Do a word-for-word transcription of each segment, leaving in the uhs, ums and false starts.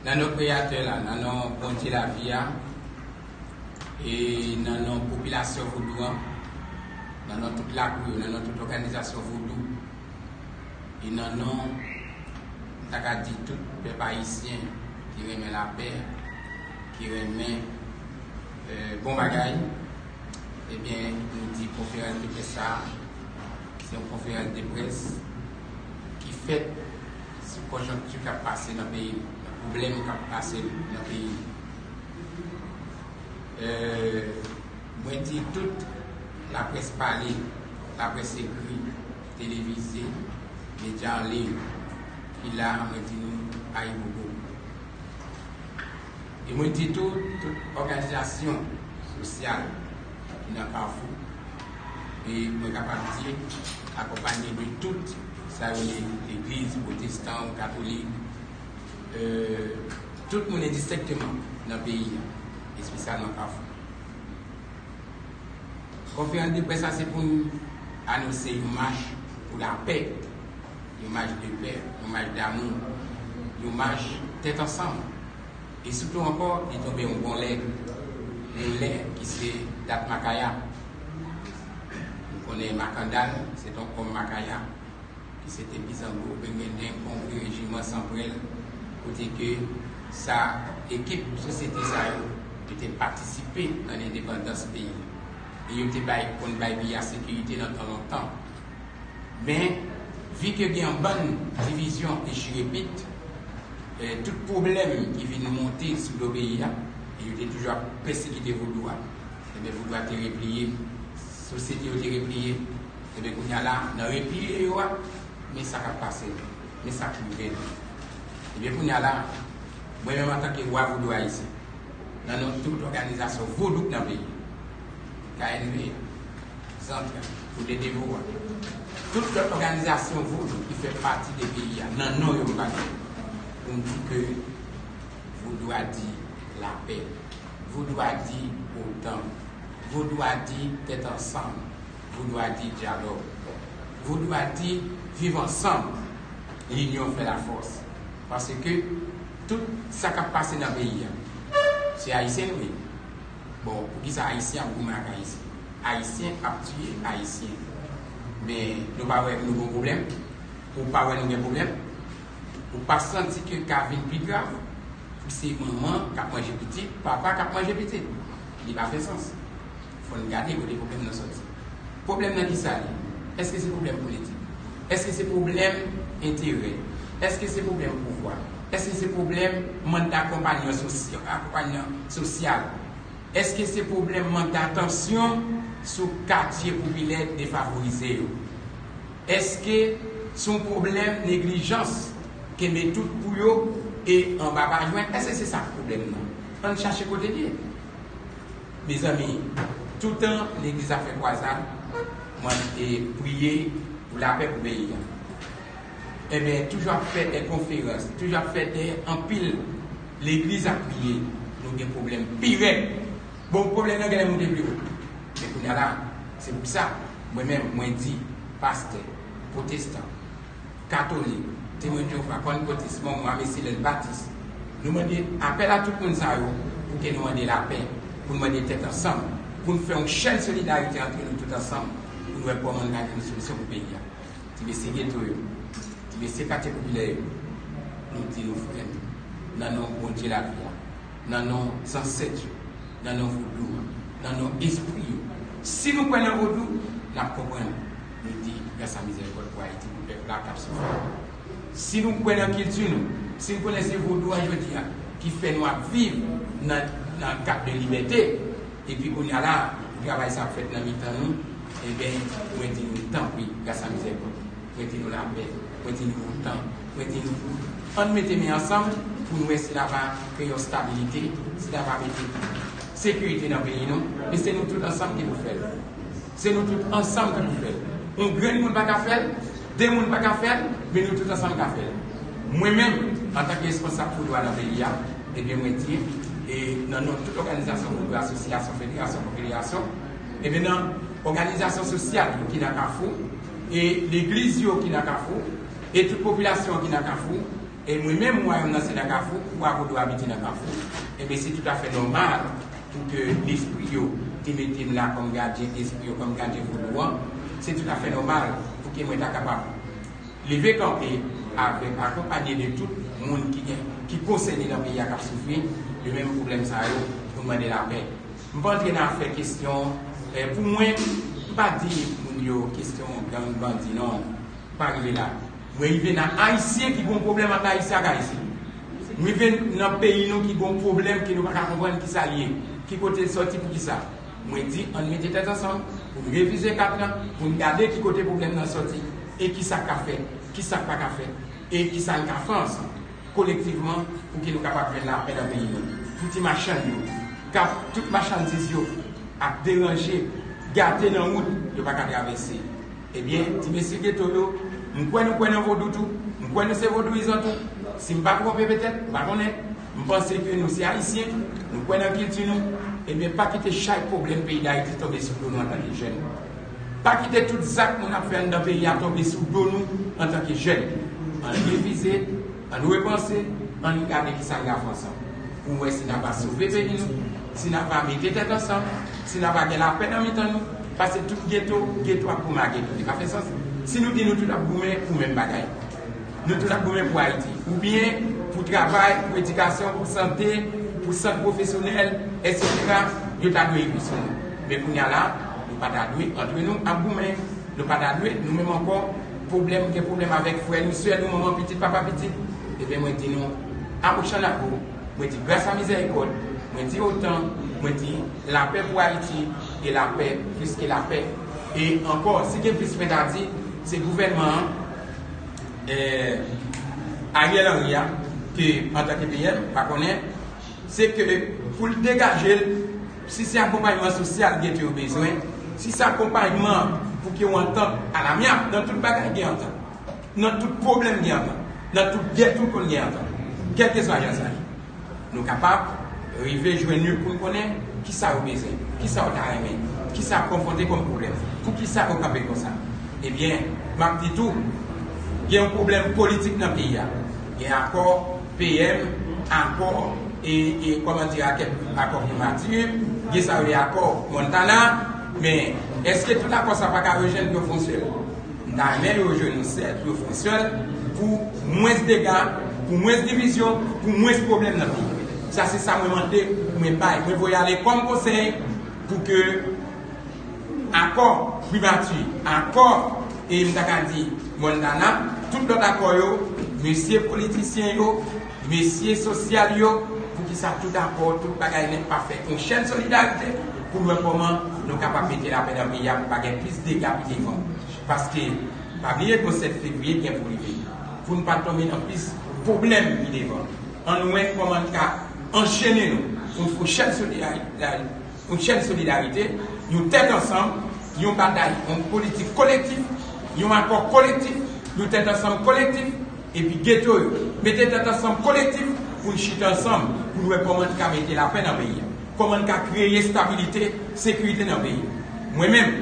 Nan non Kreyatè la, nan non Bondye lavi a, e nan non popilasyon vodou an, nan non tout lakou yo, nan non tout òganizasyon vodou, e nan non, m ta ka di, tout pèp ayisyen ki renmen lapè, ki renmen, eh, bon bagay, ebyen, nou di konferans de près sa a, se yon konferans de près ki fèt sou konjonkti k ap pase nan peyi nou, nan pwoblèm k ap pase nan peyi nou. Euh, mwen di tout laprès pale, laprès ekri, televize, medya an liy ki la, mwen di nou ayibobo. E mwen di tou, tout òganizasyon sosyal ki nan Kafou, e mwen kapab di, akonpanye de tout sa yo ye, legliz, pwotestan, katolik, euh, tout moun endistenkteman nan peyi a, espesyalman Kafou. Konferans de près la se pou n anonse yon mach pou lapè, yon mach de pè, yon mach damou, yon mach tèt ansanm. E sitou ankò, li tonbe yon bon lè, yon lè ki se dat Makaya. Nou konnen Makandal, se t on kòm Makaya, ki se te Bizango, Bengenden, Kongo, rejiman Sanprèl, kote ke sa, ekip sosyete sa yo, yo te patisipe nan lendepandans peyi. E yo te bay, konn bay peyi a sekirite nan tan lontan. Men, vi ke gen yon bann divizyon e chirepit, eh, tout pwoblèm ki vin monte sou do peyi a, e yo te toujou ap pèsekite vodou a, ebyen, vodou a te repliye, sosyete yo te repliye, ebyen, kounye a la, nan repliye yo a, men sa k ap pase, men sa k rive nou. Ebyen, kounye a la, mwen menm antanke wa vodou ayisyen, nan non tout òganizasyon vodou k nan peyi, K N V, Zantray, Kote Devo a, tout lòt òganizasyon vodou ki fè pati de peyi a, nan non yo m pale, pou m di ke vodou a di lapè, vodou a di otan, vodou a di tèt ansanm, vodou a di dyalòg, vodou a di viv ansanm, linyon fè lafòs. Paske tout sa k ap pase nan peyi a, se ayisyen nou ye. Bon, poukisa ayisyen ap goumen ak ayisyen? Ayisyen ap tiye ayisyen. Men nou pa wè nou gen pwoblèm? Ou pa wè nou gen pwoblèm? Ou pa santi ke ka vin pi grav? Pou se manman k ap manje pitit, papa k ap manje pitit. Li pa fè sans. Fò n gade kote pwoblèm nan sòti. Pwoblèm nan kisa li? Èske se pwoblèm politik? Èske se pwoblèm enterè? Èske se pwoblèm pouvwa? Èske se pwoblèm mank dakonpanyan sosyal, akonpanyan sosyal? Èske se pwoblèm mank datansyon sou katye popilè defavorize yo? Èske se yon pwoblèm neglijans, kenbe tout pou yo e anba pa jwenn? Èske se sa k pwoblèm nan? Ann chache kote l ye. Mezanmi, toutan legliz ap fè kwazad, mwen te priye pou lapè pou peyi a. Ebyen, toujou ap fè de konferans, toujou ap fè de anpil legliz ap priye, nou gen pwoblèm pi rèd. Bon, pwoblèm nan genlè moute pi wo. Men kounye a la, se pou sa, mwen menm, mwen di, pastè, pwotestan, katolik, Temwen de Jewova, Pannkotis, Mòmon, Ame Selès, Batis, nou mande apèl a tout moun sa yo pou ke nou mande lapè, pou nou mande tèt ansanm, pou nou fè yon chèn solidarite antre nou tout ansanm, pou nou wè kòman nou ka jwenn yon solisyon pou peyi a. Ti mesye geto yo, ti mesye katye popilè yo, nou di nou frè nou, nan non Bondye lavi a, nan non zansèt yo, nan non vodou an, nan non espri yo. Si nou kwè nan vodou, n ap konprann. Nou di, gras a mizèrikòd pou Ayiti, pou pèp la k ap soufri. Si nou kwè nan kilti nou, si nou konnen se vodou an jodi a ki fè nou ap viv nan, nan kad de libète, epi kounye a la, pou travay sa ap fèt nan mitan nou, ebyen, mwen di nou, tanpri, gras a mizèrikòd. Mwen di nou lapè, mwen di nou otan, mwen di nou, ann mete men ansanm pou nou wè si la va kreye yon stabilite, si la va mete sekirite nan peyi nou, men se nou tout ansanm ki pou fè l. Se nou tout ansanm ki pou fè l. Yon grenn moun pa ka fè l, de moun pa ka fè l, men nou tout ansanm ka fè l. Mwen menm, antanke responsab vodou a nan peyi a, ebyen mwen di, e nan non tout òganizasyon vodou, asosyasyon, federasyon, konfederasyon, ebyen nan òganizasyon sosyal yo ki nan Kafou, e legliz yo ki nan Kafou, e tout popilasyon an ki nan Kafou, E mwen menm, wayòm nan se nan Kafou, pouvwa vodou abite nan Kafou. Ebyen, se toutafè nòmal pou ke lespri yo te mete m la kòm gadyen, espri yo kòm gadyen vodou an. Se toutafè nòmal pou ke mwen ta kapab leve kanpe avèk, akonpanye de tout moun ki gen, ki konsène nan peyi a k ap soufri de menm pwoblèm sa yo pou n mande lapè. M pa antre nan afè kesyon, eh, pou mwen, m pa di moun yo kesyon gang, bandi, non. M pa rive la. Mwen rive nan Ayisyen ki gen yon pwoblèm ant Ayisyen ak Ayisyen. M rive nan peyi nou ki gen yon pwoblèm ke nou pa ka konprann kisa l ye, ki kote l sòti, poukisa. Mwen di, ann mete tèt ansanm pou n revize kat lan, pou n gade ki kote pwoblèm nan sòti, e kisa k ka fèt, kisa k pa ka fèt, e kisa n ka fè ansanm, kolektivman, pou ke nou kapab jwenn lapè nan peyi nou. Pou ti machann yo, k ap, tout machandiz yo ap deranje, gate nan wout, yo pa ka travèse. Ebyen, ti mesye geto yo, m kwè nou kwè nan vodou tou, m kwè nou se vodouyizan tou. Si m pa twonpe petèt, m pa konnen, m panse ke nou se Ayisyen, nou kwè nan kilti nou, ebyen, pa kite chay pwoblèm peyi Dayiti tonbe sou do nou antanke jèn. Pa kite tout zak moun ap fè anndan peyi a tonbe sou do nou antanke jèn. Ann revize, ann repanse, ann gade kisa n ka fè ansanm. Pou n wè si n a pa sove peyi nou, si n a pa mete tèt ansanm, si n a pa gen lapè nan mitan nou, pase tout geto, geto ap goumen ak geto. Li pa fè sans. Si nou di nou tout ap goumen pou menm bagay, nou tout ap goumen pou Ayiti, oubyen pou travay, pou edikasyon, pou sante, pou sant pwofesyonèl, etsetera, yo ta dwe ekri sou nou. Men kounye a la, nou pa ta dwe antre nou ap goumen. Nou pa ta dwe, nou menm ankò, pwoblèm, gen pwoblèm avèk frè nou, sè nou, manman pitit, papa pitit. Ebyen, mwen di nou, a Ochannago, mwen di gras a Mizèrikòd, mwen di otan, mwen di lapè pou Ayiti, e lapè, plis ke lapè. E ankò, si gen plis mwen ta di, se gouvènman an, eh, Ariel Henry a, ke antanke P M, pa konnen, se ke pou l degaje l, si se akonpayman sosyal geto yo bezwen, si se akonpayman pou ke yon antant alamyab, nan tout bagay gen antant, nan tout pwoblèm gen antant, nan tout gè tout konn gen antant, kèlkeswa jan sa ye. Nou kapab rive jwenn yo pou n konnen kisa yo bezwen, kisa yo ta renmen, kisa ap konfwonte kòm pwoblèm, poukisa yo kanpe konsa. Ebyen, m ap di tou, gen yon pwoblèm politik nan peyi a. Gen akò P M, akò, e, e, kòman di, akò Primati, gen sa yo rele akò Montana, men èske tout akò sa pa ka rejwenn pou yo fè yon sèl? M ta renmen yo jwenn yon sèl, pou yo fè yon sèl, pou mwens dega, pou mwens divizyon, pou mwens pwoblèm nan peyi. Sa se sa mwen mande, mwen bay, mwen voye ale kòm konsèy pou ke akò Primati, akò, e m ta ka di, Montana, tout lòt akò yo, mesye politisyen yo, mesye sosyal yo, poukisa tout akò, tout bagay nèt pa fè yon chèn solidarite pou n wè kòman nou kapab mete lapè nan peyi a pou pa gen plis dega pi devan. Paske, pa bliye ke sèt fevriye gen pou rive. Pou n pa tonbe nan plis pwoblèm pi devan. Ann wè kòman n ka anchene nou pou n fè yon chèn solidarite, yon chèn solidarite, yon tèt ansanm, yon batay, yon politik kolektif, yon akò kolektif, yon tèt ansanm kolektif, epi geto yo. Mete tèt ansanm kolektif pou n chita ansanm, pou n wè kòman n ka mete lapè nan peyi a. Kòman n ka kreye estabilite, sekirite nan peyi a. Mwen menm,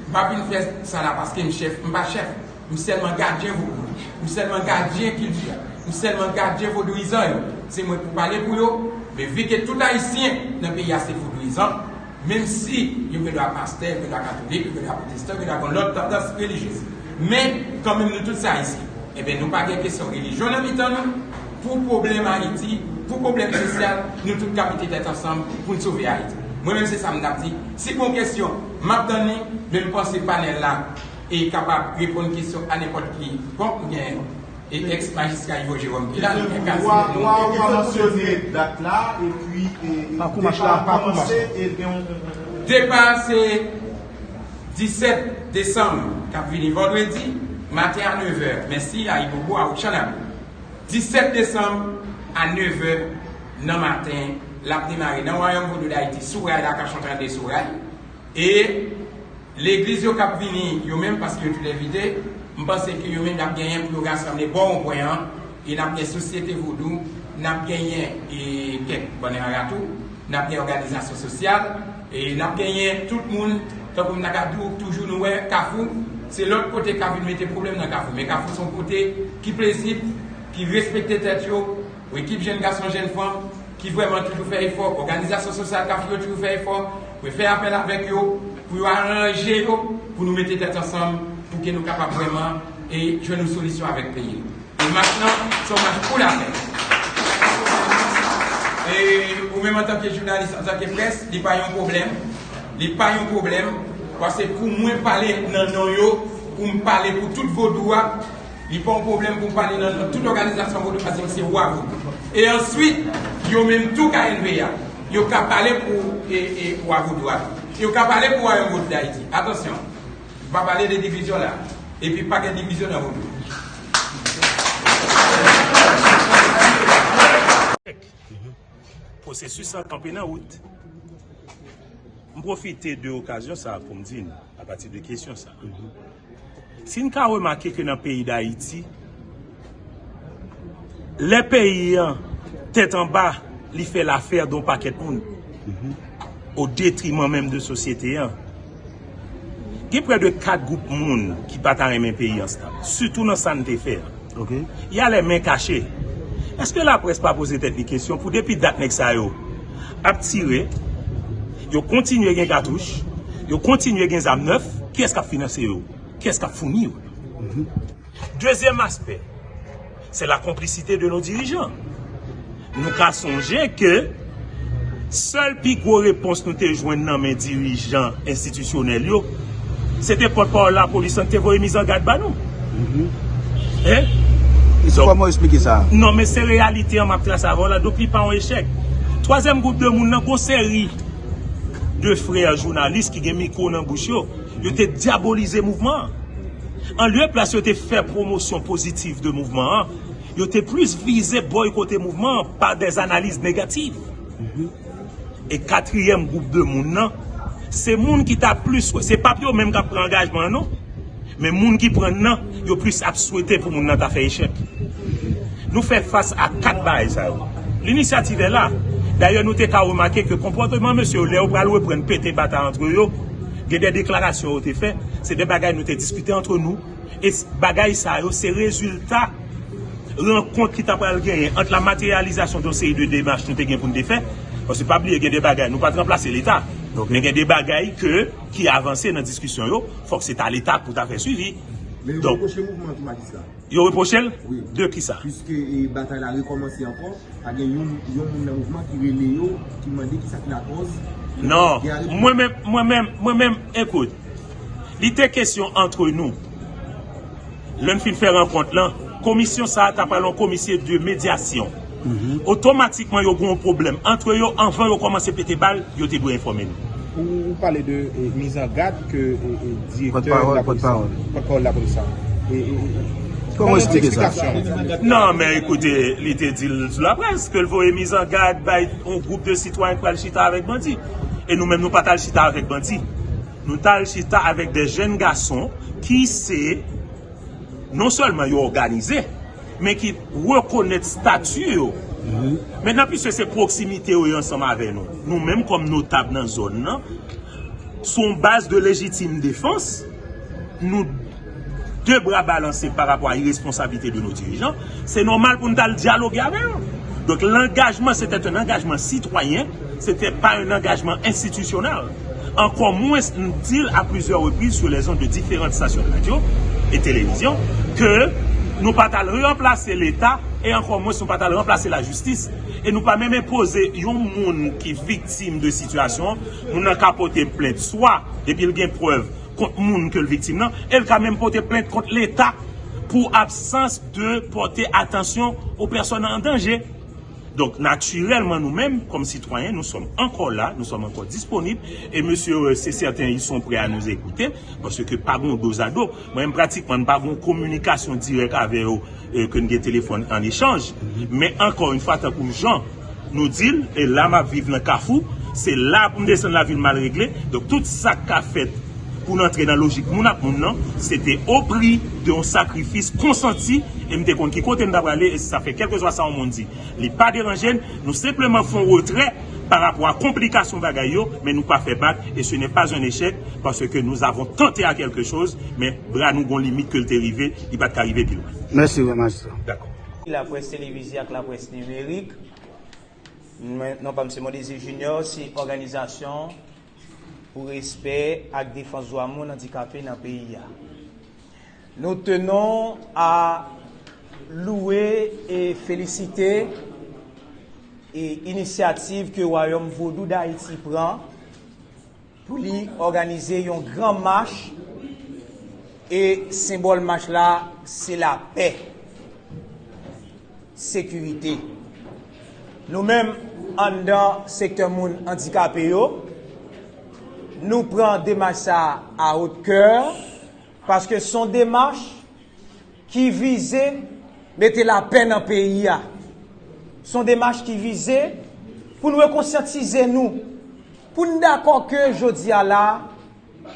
m pa vin fè sa la paske m chèf, m pa chèf. M sèlman gadyen vodou. M sèlman gadyen kilti a. M sèlman gadyen vodouyizan yo. Se mwen pou pale pou yo, men vi ke tout Ayisyen nan peyi a se vodouyizan, menm si yo gen dwa pastè, yo gen dwa katolik, yo gen dwa pwotestan, yo gen dwa gen lòt tandans relijyez. Men, kanmenm nou tout se Ayisyen. Ebyen, nou pa gen kesyon relijyon nan mitan nou. Pou pwoblèm Ayiti, pou pwoblèm sosyal, nou tout ka mete tèt ansanm pou n sove Ayiti. Mwen menm se sa m t ap di. Si gon kesyon, m ap tann li, men m panse panèl la e kapab reponn kesyon a nenpòt ki. Bon, m gen e eks majistra Ivo Jerome ki la, nou gen ka site non. Ou a mansyone dat la, epi e, e, depa a kòmanse, e gen yon. Depa a se disèt desanm k ap vini, vandredi, maten a nevè. Mèsi a Ibobo, a Ochannago. Disèt desanm a nevè nan maten, l ap demare nan Wayòm Vodou Dayiti, sou ray la, Kachon trannde sou ray. E legliz yo k ap vini yo menm, paske yo tout envite, m panse ke yo menm y ap genyen pou yo rasanble bò wonpwen an, e n ap gen sosyete vodou, n ap genyen e kèk bann rara tou, n ap gen òganizasyon sosyal, e n ap genyen tout moun, tankou m ta ka di w, toujou nou wè Kafou, se lòt kote k ap vin mete pwoblèm nan Kafou, men Kafou se yon kote ki plezib, ki respekte tèt yo, yon ekip jèn gason, jèn fanm, ki vrèman toujou fè efò, òganizasyon sosyal k ap fè yo toujou fè efò, mwen fè apèl avèk yo, pou yo aranje yo, pou nou mete tèt ansanm, pou ke nou kapab vrèman, e, jwenn yon solisyon avèk peyi nou. E mach lan, se yon mach pou lapè. E ou menm antanke jounalis, antanke près, li pa yon pwoblèm. Li pa yon pwoblèm. Paske pou mwen pale nan non yo, pou m pale pou tout vodou a, li pa yon pwoblèm pou m pale nan non tout òganizasyon vodou, paske se wa vodou. E answit, yo menm tou ka N V A. Yo ka pale pou, e, e, wa vodou a. Yo ka pale pou Wayòm Vodou Dayiti. Atansyon, m pa pale de divizyon la. Epi pa gen divizyon nan vodou. Pwosesis lan kanpe nan wout. M pwofite de okazyon sa a pou m di n, apati de kesyon sa a. Si n ka remake ke nan peyi Dayiti, lè peyi an tèt anba, li fè lafè de yon pakèt moun, o detriman menm de sosyete an. Gen prè de kat gwoup moun ki pa ta renmen peyi an stab, sitou nan sa n te fè an. Ok. Y a les mains cachées. Èske laprès pa poze tèt li kesyon pou depi dat nèg sa yo ap tire, yo kontinye gen katouch, yo kontinye gen zam nèf, kiyès k ap finanse yo? Kiyès k ap founi yo? Dezyèm aspè, c'est la complicité de nos dirigeants. Nou ka sonje ke sèl pi gwo repons nou te jwenn nan men dirijan enstitisyonèl yo, se te pòtpawòl lapolis lan ki te voye mizangad ba nou. Hein? Kòman w eksplike sa? Non, men se reyalite an m ap trase avè w la, donk li pa yon echèk. Twazyèm gwoup de moun nan, gon seri de frè jounalis ki gen mikwo nan bouch yo, yo te dyabolize mouvman an. An lye plas yo te fè pwomosyon pozitif de mouvman an, yo te plis vize bòykote mouvman an pa dè analiz negatif. E katriyèm gwoup de moun nan, se moun ki ta plis wè, se p ap yo menm k ap pran angajman an non, men moun ki pran nan, yo plis ap swete pou moun nan ta fè echèk. Nou fè fas a kat bagay sa yo. L'initiative est là. Dayè, nou te ka remake ke konpòteman mesye yo, lè yo pral reprann pete batay antre yo, gen de deklarasyon yo te fè, se de bagay nou te diskite antre nou. E s-, bagay sa yo, se rezilta rankont ki ta pral genyen ant la materyalizasyon de yon seri de demach nou te gen pou n te fè. Paske pa bliye, gen de bagay, nou pa t ranplase Leta. Ok. Men gen de bagay ke, ki avanse nan diskisyon yo, fòk se ta Leta pou ta fè swivi. Men yo repwoche mouvman an tou, majistra. Yo repwoche l? Wi. De kisa? Piske, e, batay la rekòmanse ankò, pa gen yon, yon moun nan mouvman ki rele yo, ki mande kisa ki lakòz. Non, mwen menm, mwen menm, mwen menm, ekout, li te kesyon antre nou. Lè n fin fè rankont lan, komisyon sa a ta pral yon komisyon de medyasyon. Otomatikman, yo gen yon pwoblèm antre yo, anvan yo kòmanse pete bal, yo te dwe enfòme nou. Ou, ou pale de, e, mizangad ke, e, e, direktè lapolis, pòtpawòl lapolis la. E, e, e, kòman eksplike sa? Non, men ekoute, li te di l sou laprès ke l voye mizangad bay yon gwoup de sitwayen k pral chita avèk bandi. E nou menm, nou pa t al chita avèk bandi. Nou t al chita avèk de jèn gason ki se, non sèlman yo òganize, men ki rekonèt stati yo. Mentnan, piske se pwoksimite yo ye ansanm avè nou, nou menm kòm notab nan zòn nan, sou yon baz de lejitim defans, nou de bra balanse pa rapò a iresponsablite de nos dirigeants, se nòmal pou n t al dyaloge avè yo. Donk, l'engagement, c'était un engagement citoyen, c'était pas un engagement institutionnel. Ankò mwens, m di l a plizyè repriz sou les ondes de diferant stasyon de radyo e televizyon, ke nou pa t al ranplase Leta, e ankò mwens nou pa t al ranplase lajistis, e nou pa menm enpoze yon moun ki viktim de sitiyasyon an, moun nan ka pote plent swa, depi l gen prèv, kont moun ke l viktim nan, e l ka menm pote plent kont Leta pou absans de pòte atansyon aux personnes en danger. Donk, natirèlman, nou menm, kòm sitwayen, nous sommes encore là, nous sommes encore disponibles, et monsieur, euh, c'est certain, ils sont prêts à nous écouter, paske pa gon dozado. Mwen menm, pratikman, n pa gon kominikasyon dirèk avè yo, euh, ke n gen telefòn an echanj. Men ankò yon fwa, tankou jan nou di l, e la m ap viv nan Kafou, se la pou m desann lavil mal regle. Donk, tout sa k ka fèt pou n antre nan lojik moun ak moun nan, se te o pri de yon sakrifis konsanti, e m te konn ki kote m ta prale, e sa fè kèlkeswa sa yon moun di. Li pa deranje n, nou senpleman fè yon retrè pa rapò a konplikasyon bagay yo, men nou pa fè bak, et ce n'est pas un échec, parce que nous avons tenté à quelque chose, men bra nou gon limit ke l te rive, li pa t ka rive pi lwen. Mèsi, majistra. Dakò. Laprès televize ak laprès nimerik. Mwen, non pa m se Mondésir Junior, se òganizasyon pou respè ak defans dwa moun andikape nan peyi a. Nous tenons à louer et féliciter e inisyativ ke Wayòm Vodou Dayiti pran pou li òganize yon gran mach, e senbòl mach la se lapè, sekirite. Nou menm, anndan sektè moun andikape yo, nou pran demach sa a otkè, paske se yon demach ki vize mete lapè nan peyi a. Se yon demach ki vize pou n rekonsyantize nou, pou n dakò ke jodi a la,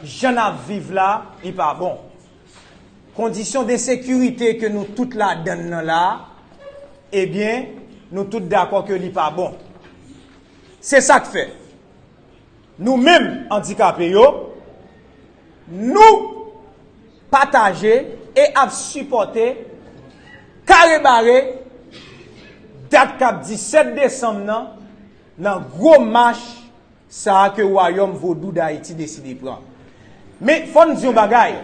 jan n ap viv la, li pa bon. Kondisyon de sekirite ke nou tout ladann nan la, ebyen, nou tout dakò ke li pa bon. Se sa k fè, nou menm andikape yo, nou pataje e ap sipòte kare bare dat k ap disèt desanm nan, nan gwo mach sa a ke Wayòm Vodou Dayiti deside pran. Men, fò n di yon bagay,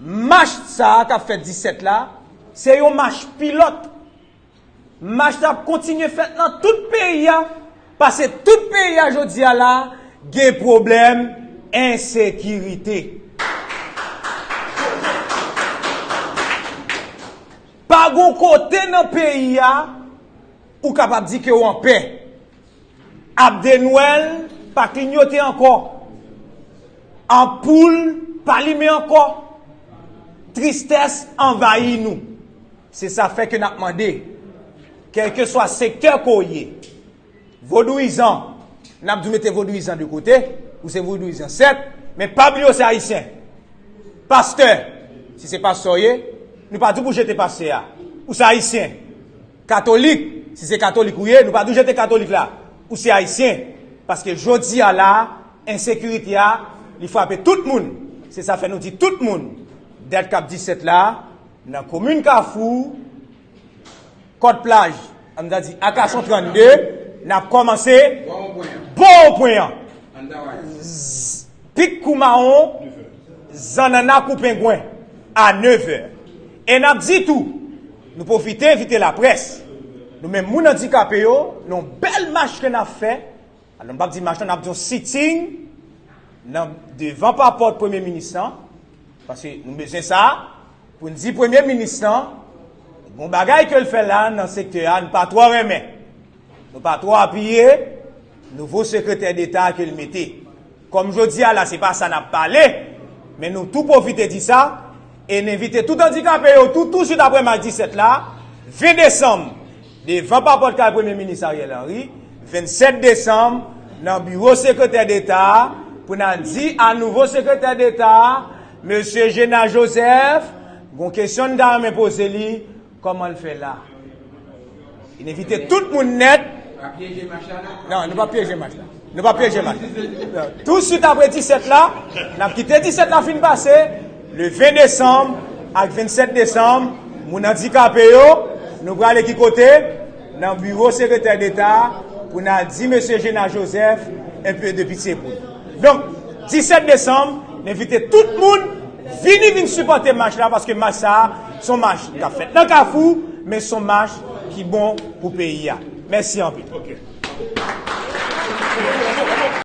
mach sa a k ap fèt disèt la, se yon mach pilòt. Mach la ap kontinye fèt nan tout peyi a, paske tout peyi a jodi a la gen pwoblèm ensekirite. Pa gon kote nan peyi a ou kapab di ke w anpè. Abde Nwèl pa klinyote ankò. Anpoul pa limen ankò. Tristès anvayi nou. Se sa fè ke n ap mande, kèlkeswa sektè ke w ye, vodouyizan, n ap di w mete vodouyizan de kote, ou se vodouyizan sèt, men pa bliye w se ayisyen. Pastè, si se pastè w ye, nou pa di w pou jete pastè a, ou se ayisyen. Katolik, si se katolik ou ye, nou pa di w jete katolik la, ou se ayisyen. Paske jodi a la, ensekirite a, li frape tout moun. Se sa fè nou di tout moun, dat k ap disèt la, nan komin Kafou, Kòt Plaj, ann ta di Akason trannde, n ap kòmanse bò wonpwen an. Pik kou mawon, zannanna kou pengwen, a nevè. E n ap di tou, nou pwofite envite laprès, nou menm moun andikape yo, nan yon bèl mach ke n ap fè, alò, nou p ap di mach lan, n ap di yon sitting nan devan papòt Premye Minis lan, paske nou bezwen sa, pou n di Premye Minis lan, gon bagay ke l fè la nan sektè a, nou pa twò renmen. Nou pa twò apiye nouvo sekretè deta ke l mete. Kòm jodi a la, se pa sa n ap pale, men nou tou pwofite di sa, e n envite tout andikape yo tou, touswit apre mach disèt la, ven desanm, devan papòt kay Premye Minis Ariel Henry, vennsèt desanm, nan biwo sekretè deta a, pou n al di a nouvo sekretè deta a, mesye Gena Joseph, gon kesyon n ta renmen poze li, kòman l fè la? N envite tout moun nèt. Non, nou pa pyeje mach la. Nou pa pyeje mach la. Touswit apre disèt la, n ap kite disèt la fin pase, le ven desanm ak vennsèt desanm, moun andikape yo, nou prale ki kote? Nan biwo sekretè deta a, pou n al di mesye Gena Joseph enpe de pitye pou l. Donk, disèt desanm, n envite tout moun vini vin sipòte mach la, paske mach sa a, se yon mach k ap fèt nan Kafou, men se yon mach ki bon pou peyi a. Mèsi anpil.